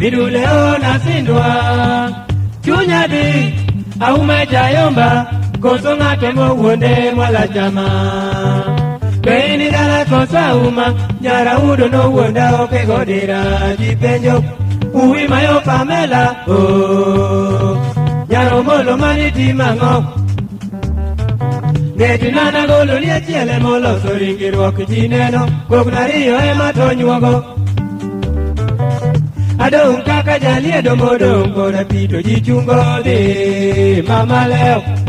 Midule ona sindwa. Chunya di auma jayomba koso ng'ato mowuonde mwala chama. Be in dala koso auma nyara udo nowuonda ok e godira ji penjo uwi mayo Pamela oh. Nyaromolo mani timang'o Ng'etina nagolo ni achiel emoloso ringruok ji neno kogno ariyo ema to nyuogo adong' kaka jaliedo modong' koda pi to ji chungo dhi mama leo.